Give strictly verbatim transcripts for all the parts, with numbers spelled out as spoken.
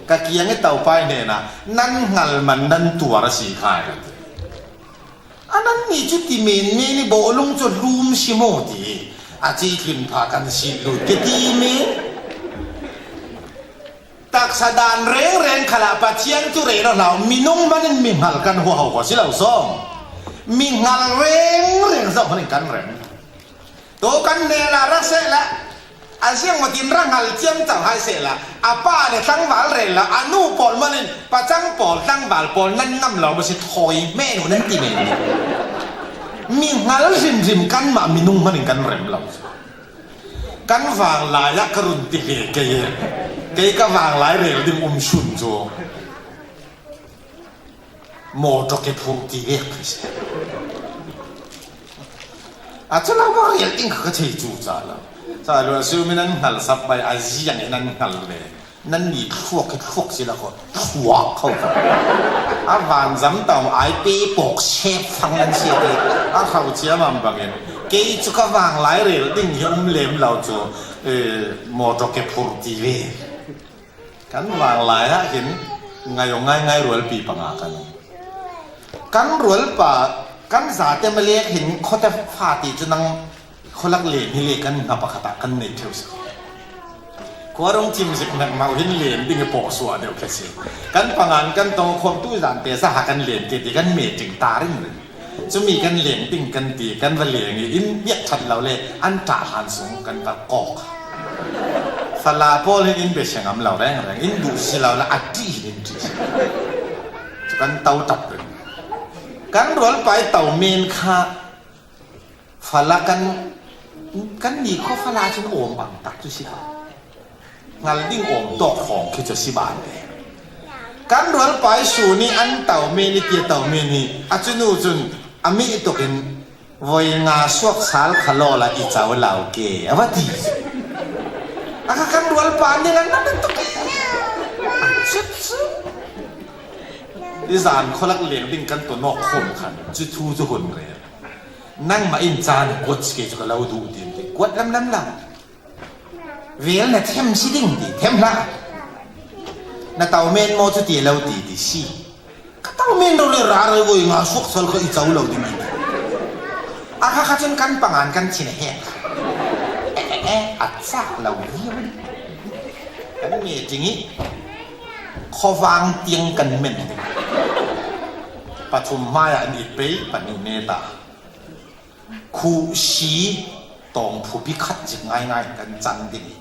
Ka kiang i taupai hnenah, "Nan hngal man nan tuar a si khai," ka ti. "A nannih cu ti menmen i bawlung cu hlum si maw?" ti. "A ci tlin pha kan si lut," ka ti men. Taksa dan rengreng khalah Pathian cu rel aw hlah, minung hmanin mihngal kan huaho ko si lo sawm. Mihngal rengreng zoh hmanin kan rem. Tu kan hnenah rak sehla, a ziang maw tin rak hngal ciamco hai sehla, a pa le tlangval rel lo, a nu pawl hmanin pacang pawl, tlangval pawl nan ngam lo maw si, thawi hmeh nu nan ti men. Mihngal hrimhrim kanmah minung hmanin kan rem lo. Kan vanglai ah ka run ti ve kei e. Kei ka vanglai rel ding um sun cu mawṭaw ke phurh ti vek ka si. A cu lo maw, rel ding kha ka thei cu ca lo. Ca lo a sumi nan hngal sap bai, a ziang i nan hngal ve. Nan ni thluak i thluak si lo ko, thluak kho ko. A vanzam tau ai pe pawk sep fang nan si ti. A hau ciamam bangin kei cu ka vanglai rel ding hi um lem lo cu, eh, mawṭaw ke phurh ti ve. Kan vanglai ah hin ngaih aw ngaingai rualpi panga kan um. Kan rualpa, kan zate malek hin khuate fa ti cu nang khualak len hi le kan hna pakhat ah kan neih ṭheu si. Khua rung cim zik hmekmau hin len ding i pawh suah deuh kha si. Kan pangan kan tong khawm tu zan te zaha kan len te ti kan meeting ta ringring. Cumi kan leng ding kan ti, kan va leng i in biak ṭhat lo le an ṭah hlan sung kan va kawk. Fala pawl hin in bia siangam lo rengreng, in duh si lo le a ṭih hin in ṭih si. Cu kan to ṭap ring. Kan rualpa i to men kha fala kan, kan ni kho fala cun awm ang tak cu si kha. Hngal ding awm tawk hrawng khi cu si ban ve. Kan rualpa i sun i an tau men i tia tau men hi a cunu cun a mih tukin voi nga suak sal kha law la i cau lau ke a va ti. A kha kan rualpa ning an na tuk i a cut cu. I zan khualak leng ding kan tuan awk khawm khan cu thu cu hun rel. Nangmah in caan kuat si ke cu ka lo duh tin ti kuat lamlam lo. Vel na them si ding ti, them hlah. Na tau men maw cu ti lo ti, ti si. Ka tau men rori rari voi nga suak sal kha i cau lo ding ti. A kha kha cun kan pangan kan chin a hek. Eh, eh, eh, a cak lo viau. Kan meeting i khuavang tiang kan men ding. Pathum hmai ah an it pei, pahnih ne ta. Khuh si tawng phupi khat zik ngaingai kan can ding i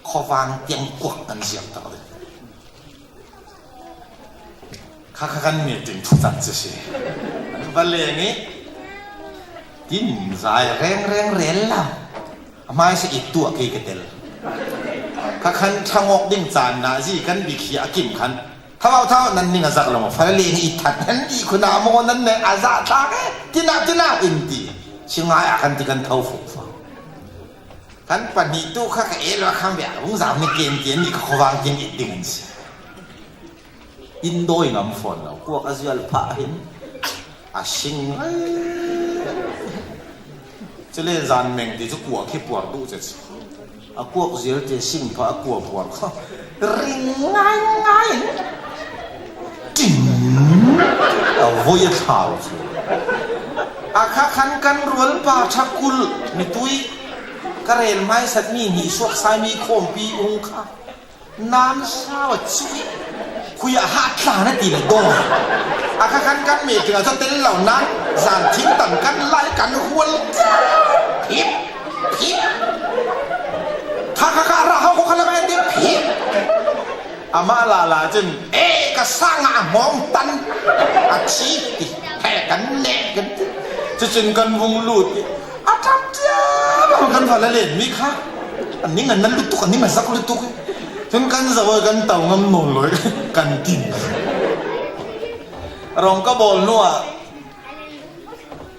khuavang tiang kuak kan ziak tak ding. Kha kha kan meeting thu can cu si. An va leng i tin zai reng reng rel lo. A hmaisa it tu a kei ka tel. Kha khan ṭhangawk ding caan na zi kan bik hi a kim khan Thawau thau nan ning a zak lo maw? Fale leng i that nan i khuna maw nan ne a zah thlak e. Tina, tina in ti. Si ngai a kan ti kan tho fuk fa. Kan pahnih tu kha ka el a khang bia. Vung zau ni ken ti an ni kha khuavang tin it ding an si. In dawi ngam fawn lo. Kuak a zial phah hin. A sing. Cule zan meng ti cu kuak hi puar duh cet. A kuak zial te sing pha a kua puar kha. Ring ngai ngai. Ting. A voi a thlau cu. A kha khan kan rualpa ṭha kul mitui. Ka rel hmaisat mi hnih suak sai mi khawmpi ung kha. Nan sau a cui. Khui a hat tla na ti le dawi. A kha khan kan me ting a cu tel lo nan. Zan thing tan kan lai kan hual. Phip. Phip. Kha kha kha ra hau kha la mai ti phip. Amah lala cun, "Eh, ka sang ah a hngawng tan." A thi ti. He kan neh kan ti. Cucun kan vung lut i a ṭap ṭiam kan va la len mi kha. A ning a na lutuk, a ning a zak lutuk. Cun kan zoh i kan tau ngam nawn lo i kan tin. Rong ka bawl hnuah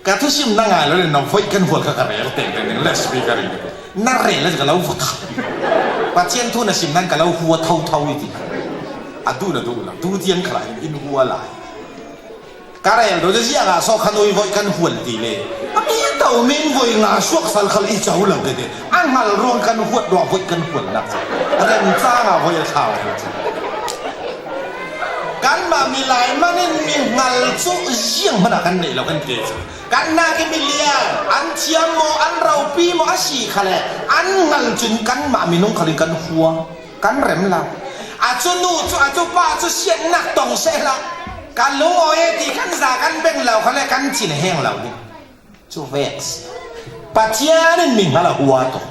ka thusim na ngai lo le na voih kan hual kha ka rel tengteng ding le speaker in na rel le ka lo va kha. Pathian thu na sim nan ka lo hua thotho i ti. A duh na duh lo, tu tiang kha lai in hua lai. Ka rel dawh ziangah sawh khan ui voih kan hual ti le a mi to men voi nga suak sal khal i co lo tete a hngal ruang kan huat ruah voih kan hual nak remcang ah voih a thlau. Kanmah mi lai manin mi hngal cu zianghman ah kan neih lo kan ti cu. Kannak i milian, an thiam maw, an ropi maw, a si kha le, an hngal cun kanmah minung khal in kan hua, kan rem lo. A cu nu cu, a cu pa cu siatnak tong sehla, ka lungawi e ti kan za kan beng lo kha le, kan cin heng lo ding. Cu vek si. Pathian in mi hngal a hua tuk.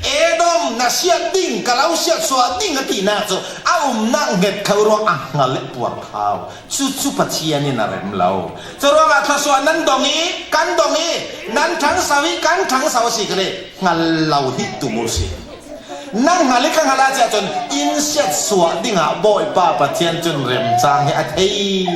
Edom na siat ding, ka lo siatsuah ding a tinak cu a umnak hnget kho ruang a hngal le puar thau. Cucu Pathian in a rem lo. Curuangah thluasuah nan dong i, kan dong i, nan ṭhangso i, kan ṭhangso a si kha le, hngal lo hi tum u si. Nang hngal i ka hngal ah cun in siatsuak dingah Bawipa Pathian cun remcang hi a thei.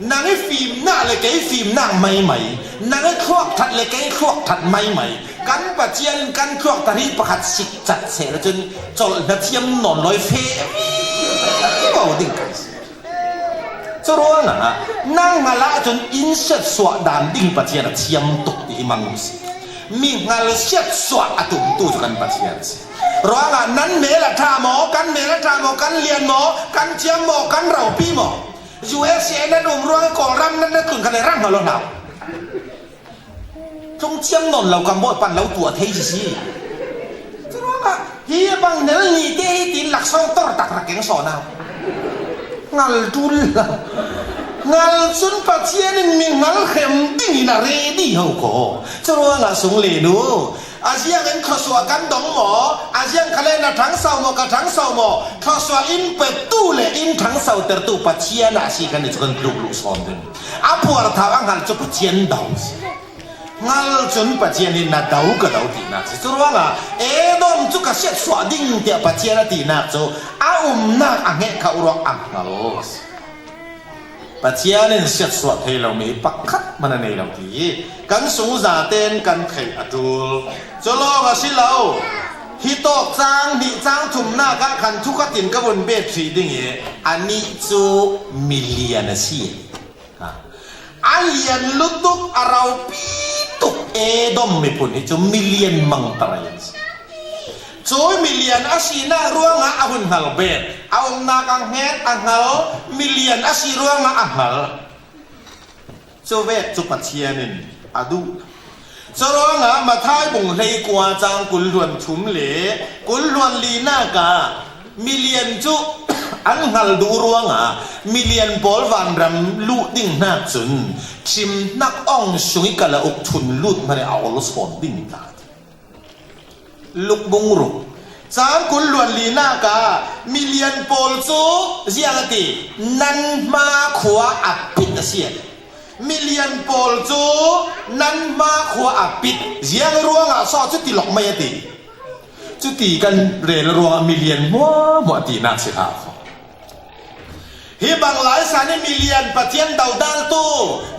Nang i fimnak le kei fimnak maimai, nang i thluak ṭhat le kei thluak ṭhat maimai, kan Pathian kan thluak ṭhat hi pakhat sik cat seh le cun colh hna thiam nawn lawi feh ko ding kan si. Curuangah nang hngal ahcun in siatsuah dan ding Pathian a thiam tuk ti hi mang si. Mi hngal siatsuah a tumtu cu kan Pathian si. Ruangah nan mel a ṭha maw, kan mel a ṭha maw, kan lian maw, kan thiam maw, kan ropi maw? U S A nan um ruang i Kawlram nan na tlun kha le rang hna lo hna. Tlung thiam nawn lo kan Bawipa in lo tuah thei si si. Curuangah hi a bang nel ni te hi tin laksawng tor tak rak keng sawn a. Hngal ṭul lo. Hngal cun Pathian in mi hngal hrem ding in a ready ho ko. Curuangah sung le nu, a ziang in thluasuah kan dong maw? A ziang kha le na ṭhangso maw, ka ṭhangso maw? Thluasuah in petu le in ṭhangsotertu Pathian a si kan i cu kan tluk luh sawn ding. A puar thau a hngal cu Pathian do si. Hngal cun Pathian hi na do ka do tinak si. Curuangah Edom cu ka siatsuah ding tiah Pathian a tinak cu a umnak a hnget kho ruang a hngal si. Pathian in siatsuah thei lomi pakhat hmanh a nei lo ti hi kan sung zaten kan theih a ṭul. Cu lawng a si lo. Hi tawk cang hnih cang thumnak ah khan thukhat in ka vun bet hrih ding i anih cu milian a si. Ha. A lian lutuk a ropi tuk Edom miphun hi cu milian mangtar a si. Cu milian a sinak ruangah a hun hngal bet, a umnak a hnget a hngal, milian a si ruangah a hngal. Cu vek cu Pathian in a duh. Curuangah Matthai bung hleikua cang kul hluan thum le kul hluan linak ah milian cu an hngal duh ruangah milian pawl vanram luh ding hnak cun thimhnak ong sung i kala uk thun lut hmanh i a ol sawn ding hna. Luk bung ruk cang kul hluan linak ah milian pawl cu ziang a ti, nan hma khua a pit a si a ti. Milian pawl cu nan hma khua a pit, ziang ruangah so cuti lawk mai a ti. Cuti kan rel ruangah milian hmuahhmuah tinak si hlah. Hi bang lai san i milian Pathian dodaltu,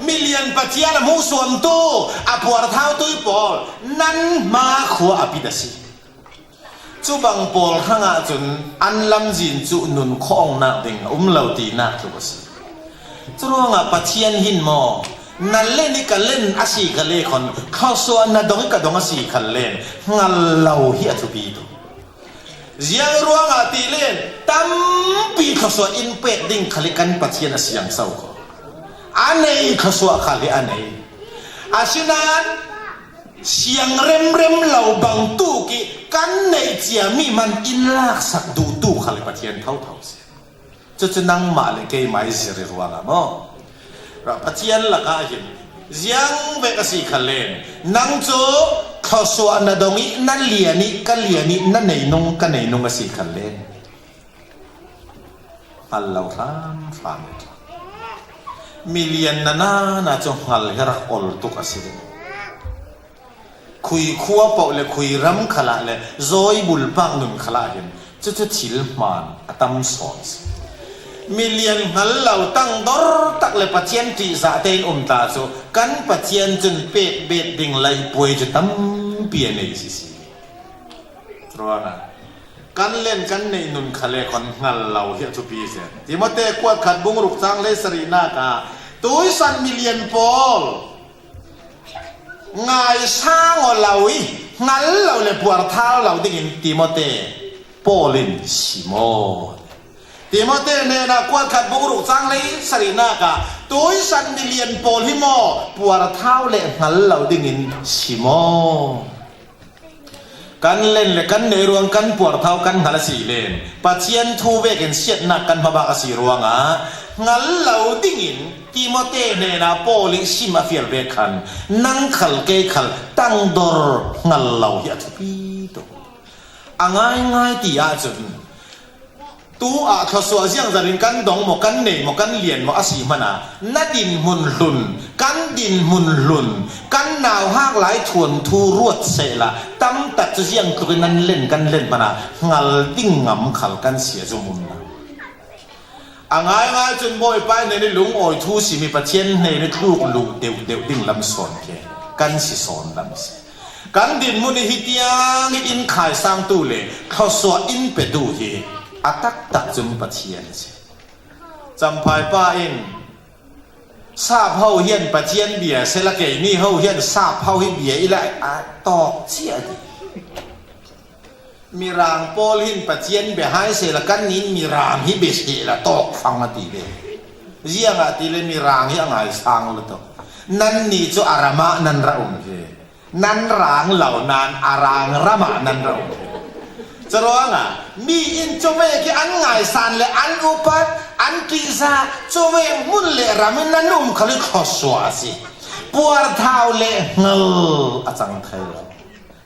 milian Pathian a hmuhsuamtu, a puarthautu i pawl nan hma khua a pit a si. Cu bang pawl hrangah cun an lamzin cu nun khawngnak ding a um lo tinak tluk a si. Curuangah Pathian hin maw, na len i ka len a si kha le khon, thluasuah na dong i ka dong a si kha len, hngal lo hi a thupi tu. Ziang ruangah ti len tampi thluasuah in pek ding khal hi kan Pathian a siang so ko. A nei thluasuah khal hi a nei. Asinain siang remrem lo bang tuk i kan neih ciami man in laksak duhtu khal hi Pathian thotho si. Cucu nangmah le keimah i zir i ruangah maw? Pathian lakah hin ziang vek a si kha len, nang cu thluasuah na dong i na lian i ka lian i na nei nung ka nei nung a si kha len, hngal lo hram hram i ṭha. Milian na na na cu hngal hi rak ol tuk a si ding. Khui khua paoh le khui ram khalah le zawi bulpak nun khalah hin cucu thil hmaan a tam sawn si. Milian hngal lo tang dor tak le Pathian ṭihzah tein um ta cu kan Pathian cun pek bet ding laipuai cu tampi a nei sisi. Ruangah kan len kan neih nun kha le khon hngal lo hi a thupi si. Timote kuat khat bung ruk cang le sarihnak ah tuisan milian pawl ngaisang aw lo i hngal lo le puarthau lo dingin Timote Paul in sim aw. Timote hnenah kuat khat bung ruk chang hleisarihnak ah, tuisan milian pawl hi maw, puarthau le hngal lo dingin si maw? Kan len le kan nei ruang kan puarthau kan hngal a si len, Pathian thu vekin siatnak kan hmabak a si ruangah hngal lo dingin Timote hnenah Paul ih sim a fial vek khan nang khal kei khal tangdor hngal lo hi a thupi tuk. A ngaingai ti ahcun, tu ah thluasuah ziangzat in kan dong maw, kan nei maw, kan lian maw a si hmanah na dinhmun hlun, kan dinhmun hlun, kan nauhak lai thuanthu ruat sehla tamtak cu ziangtlukin nan len kan len hmanah hngal ding ngam khal kan si a zum um lo. A ngaingai cun Bawipa hnen ih lungawi thu sim ih Pathian hnen ih tluk luh deuhdeuh ding lam sawn khi kan si sawn lam a si. Kan dinhmun ih hitiang ih in khaisangtu le thluasuah in petu hi a taktak cun Pathian a si. Camphai pa in, sap ho hian Pathian bia sehla keini ho hian sap ho hi bia ila a tawk cia ti. Mirang pawl hin Pathian bia hai sehla kan nin mirang hi bia sehla tawk fang a ti ve. Ziangahtile mirang hi a ngaisang lutuk. Nannih cu a ramah nan ra um hi. Nan rang lo nain a rang ramah nan ra um hi. Curuangah mi in cuvek ih an ngaisan le an upat, an ṭihzah, cuvek hmun le ram in nan um khal ih thluasuah a si. Puarthau le hngal a cang thei lo.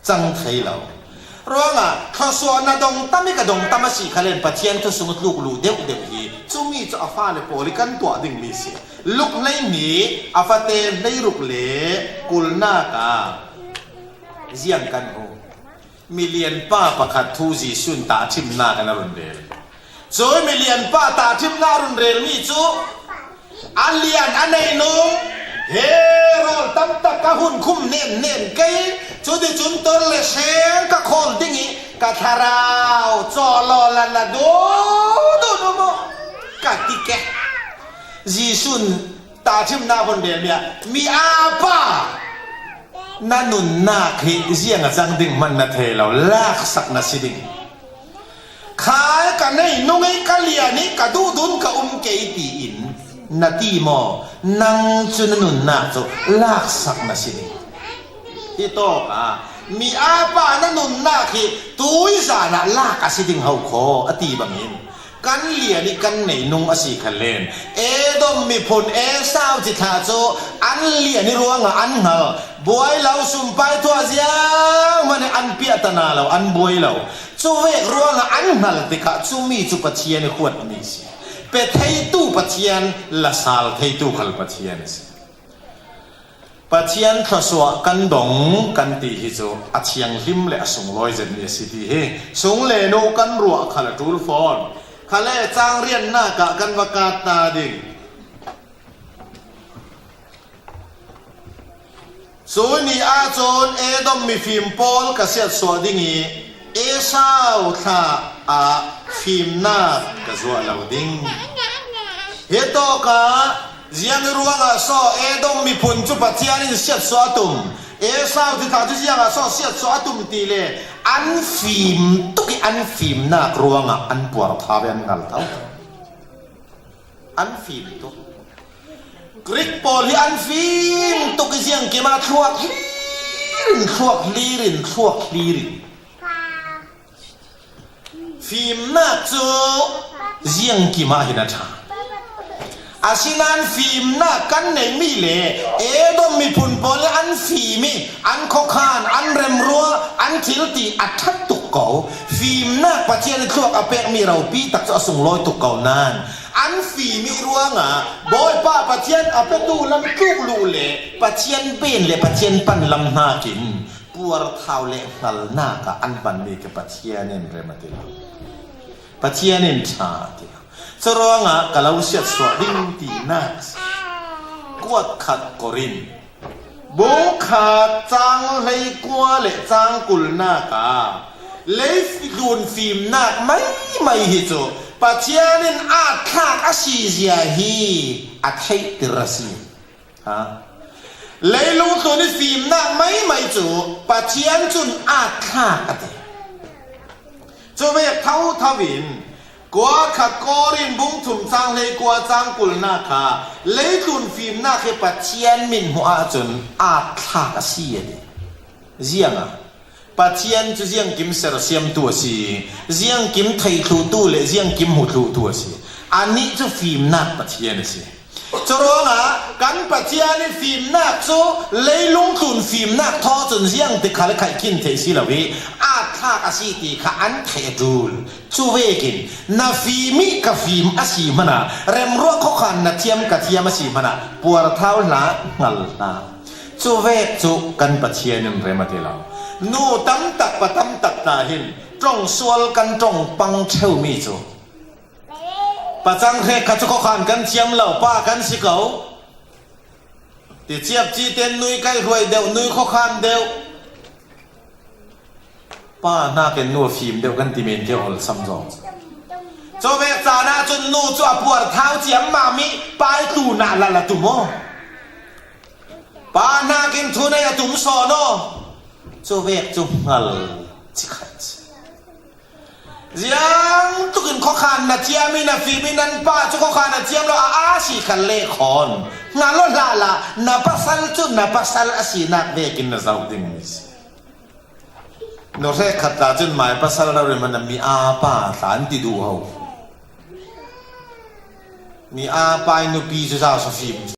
Cang thei lo. Ruangah thluasuah na dong tam ih ka dong tam a si khal in Pathian thu sung tluk luh deuhdeuh hi cumi cu a fale pawl ih kan tuah dingmi si. Luk hleihnih a fate hleiruk le kulnak ah ziang kan hmuh. Milian pa pakhat thu Jesuh in tahṭhimnak in a run rel. Cui milian pa tahṭhimnak a run relmi cu a lian a neih nung, he rawl tamtak ka hun khum nen nen kei, cuticun tor le hreng ka khawl ding ih ka thlarau cawlaw la na duh duh duh maw? Ka ti ke. Jesuh in tahṭhimnak hun relmi ah, mi aa pa, na nunnak hi ziang a cang ding hman na thei lo, laksak na si ding. Khai ka neih nung ih ka lian ih ka duhdun ka um kei tiin na ti maw? Nang cu na nunnak cu laksak na si ding. Hitawkah mi aa pa na nunnak hi tuizan ah lak a si ding ho khaw a ti bangin kan lian ih kan neih nung a si kha len. Edom miphun Esau cithlah cu an lian ih ruangah an hngal. Buai lo, sumpai tuah zianghman ih an piahtana lo, an buai lo. Cuvek ruangah an hngal tikah cumi cu Pathian ih huatmi si. Pe theitu Pathian, la sal theitu khal Pathian a si. Pathian thluasuah kan dong kan ti hi cu a thianghlim le a sunglawi zetmi a si ti hi sung le nu kan ruah khal a ṭul fawn. Khale cang riatnak ah kan va kat ta ding. Cui ni ahcun Edom mifim pawl ka siatsuah ding ih Esau thla ah fimnak ka zuah lo ding. Hitawkah ziang ih ruangah so Edom miphun cu Pathian in siatsuah a tum? Esau cithlah cu ziangah so siatsuah a tum ti le an fim tuk ih an fimnak ruangah an puarthau ih an hngal tho. An fim tuk. Grik pawl hi an fim tuk ih ziangkim ah thluak hlir in, thluak hlir in, thluak hlir in. Fimnak cu ziangkim ah hin a ṭha. Asinain fimnak kan neihmi le Edom miphun pawl ih an fim ih an khuakhan, an remruat, an thil ti a ṭhat tuk ko. Fimnak Pathian ih thluak a pekmi ropi tak cu a sunglawi tuk ko nain an fim ih ruangah Bawipa Pathian a petu lam tluk luh le Pathian ben le Pathian pan lam hnakin puarthau le hngalnak ah an hmanmi khi Pathian in rem a ti lo. Pathian in ṭha a ti lo. Curuangah ka lo siatsuah ding tinak a si. Kuat khat Korin bung khat cang hleikua le cang kulnak ah leitlun fimnak maimai hi cu Pathian in aatthlak a si zia hi a theihter a si. Ha? Leilung tlun ih fimnak maimai cu Pathian cun aatthlak a ti. Cuvek thotho in Kua kha Korin bung thum chang hleikua chang kulna kha leitlun fimnak hi Pathian mithmuh ahcun aatthlak a si a ti. Ziangah? Pathian cu ziangkim sersiamtu a si, ziangkim theihthluhtu le ziangkim hmuthluhtu a si. Anih cu fimnak Pathian a si. Curuangah kan Pathian i fimnak cu leilung tlun fimnak thaw cun ziang ti khal khaih khin theih si lo i aatthlak a si ti kha an theih a ṭul. Cu vekin na fim i ka fim a si hmanah, remruah khuakhan na thiam ka thiam a si hmanah puarthau hlah, hngal hlah. Cu vek cu kan Pathian in rem a ti lo. Nu tam tak, pa tam tak ta hin ṭong sual kan ṭong pang ṭheumi cu, pacang hrekkhat cu khuakhan kan thiam lo, pa kan si ko. Ti ciapci ten nui kaihhruai deuh, nui khuakhan deuh. Pa hnakin nu a fim deuh kan ti men keu holh sam zong. Cuvek caan ahcun nu cu a puarthau ciammam i pa i tlunah lal a tum aw. Pa hnakin thunei a tum sawn aw. Cuvek cu hngal cikhat. Ziang tukin khuakhan na thiam i na fim i nan pa cu khuakhan a thiam lo a, a si khan le khawn hngal aw hlah la, na pasal cu na pasal a sinak vekin na zoh dingmi si. Nu hrekkhat ta cun mai pasal rori hmanh mi aa pa tla an ti duh ho. Mi aa pa i nupi cu zau sa fim.